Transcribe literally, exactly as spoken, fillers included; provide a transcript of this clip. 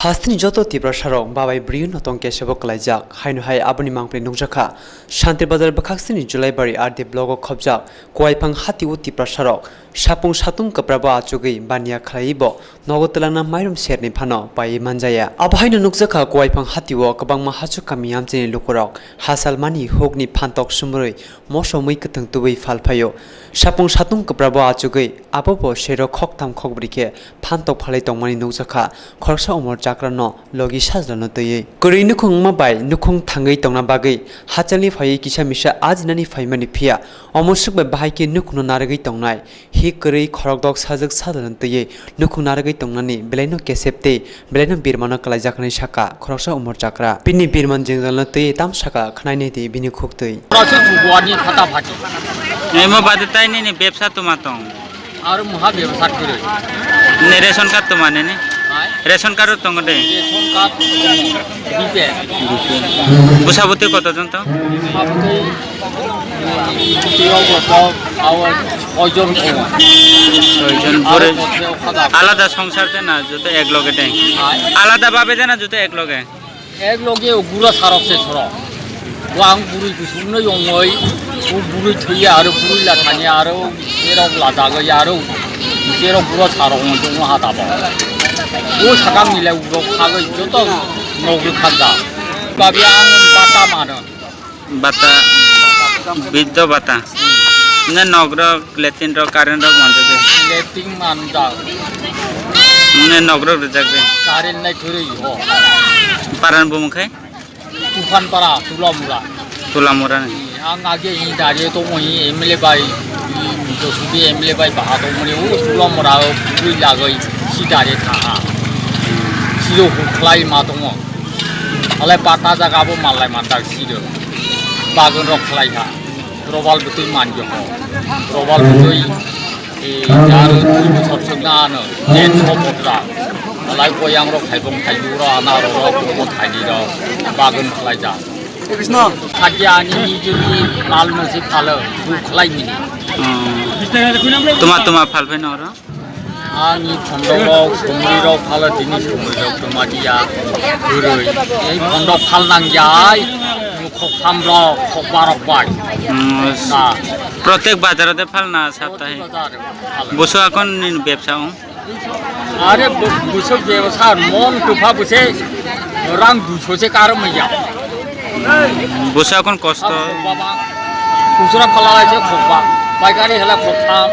Hasteni joto Tiprasarok babai bwrwi no tong kesebo kwlaijak. Haino hai aboni mangpili nukjakha. Shanti Bazar bwkhaksini Julaibari R D block o khobjak Kuaiphang hatio Tiprasarok sapung satung kwprabo achugwi baniya khlaiwi bo nogo twlangna mairum serni phano paiwi manjaya. Abo haino nukjakha Kuaiphang hatio kwbangma hachuk kami amchaini lukurok hasalmani hukni phantok sumrwi mosomwi kwthwng tubui phalphaio. Sapung satung kwprabo achugwi abobo serok khoktham khokbrwi khe phantok phalwi tongmani nukjakha khoroksa umor chakrano logi sajlano twiwi. Kwrwi nukhung wngma bai nukhung thangwi tongna bagwi hachalni phaiwi kisa misa ajinani phaimani phiya omo swk bai bahai khe nukhungno narwgwi tongnai. Hi kwrwi khorokdok sajwk sajlano twiwi nukhung narwgwi tongnani belaino kesep tei belaino birmano kwlaijaknai sakha khoroksa umor chakra. Bini birman jengjalno twiwi tam sakha khwnainai di bini khuktwi. Oro se chubuani phata phati. Emo bade tai nini bebsa tuma tong? Aro muha bebsa kwrwi. Ni ration card tuma nini? Hai? Ration card tongo de? Ration card tongo. Bipe. Bwsa bwtwi koto jon tong? Bwsa bwtwi, bwtwi o bo tong, abo oijon tongo. Oijon. Aro bore. Alada songsar de na joto ek loge de? Hai? Alada babe de na joto ek loge? Ek loge o gura sarok se sorok. Bo ang burui kusung no yongoi, o burui thwiya aro burui la thani aro serok la dagoi aro serok gura sarok no jongno hata bo. O sakang nilai urok khagoi joto nogri khanja. Babi ang bata mano. Bata, biddo bata. Ne nogrok, latrine rok, current rok manjak de? Latrine manjak. Ne nogrok rijak de? Current nai thurui ho. Paran bumung khai? Tufan para, Tulamura. Tulamura ni. Ang age i dari to mo i M L A bai, i to subi M L A bai baha to mo ni u Tulamura u bui lagoi si dari tha ha. Siro khlai ma to mo. Alai pata jaga bo malai mandak siro. Bagun rok khlai ha. Robal butui manjo ho. Robal butui, eh, jar butui bosor sukna ano. Jen so pokra. Alai koyang rok khaibong khaibu ro ana ro ro ko thaidi ro. Bagun khlai ja. Krishna. Khadi ani nijuni mal musi phalo. Bu khlai mini. Hmm. Tuma tuma phalphai no ro? Ani phondok rok, somri rok, phala tini somri rok tuma dia. Gurui. Ei phondok phal nang jai. Khok tham rok, khok barok bai. Hmm, na. Protek bazar de phal na saptahi. Protek bazar phal. Buso akon ni bebsa ong? Are bu-, buso bebsa mon tufa buse rang duso se karo maya. Buso akon kosto. Khok baba. Kusura phala lai se khok ba. Paikari hela khok tham.